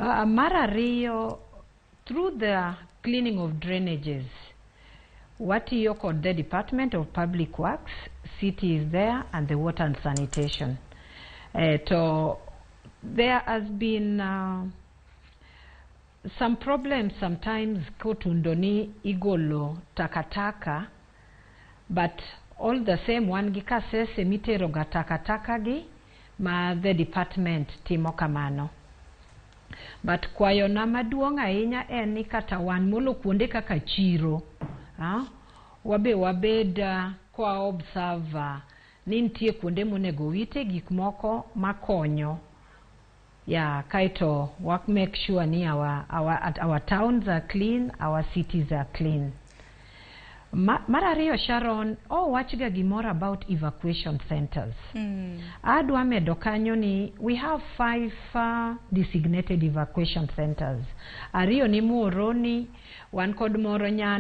Mar ariyo, through the cleaning of drainages, watiyo kod the Department of Public Works, city is there, and the water and sanitation. To there has been some problems sometimes kotundo ni igolo takataka, but all the same wan gi kasese mitero ga takataka gi ma the department timo kamano. But kwayona maduong' ahinya en ni kata wan molo kuonde kaka chiro, wabe wabed kwa observe ni nitie kuonde monego wite gik moko makonyo ya kaeto wa make sure ni our towns are clean, our cities are clean. Mar ariyo, Sharon, owachga gimoro about evacuation centers. Adwa medo kanyo ni we have five designated evacuation centers. Ariyo ni Muhoroni, wan kod moro Nyando.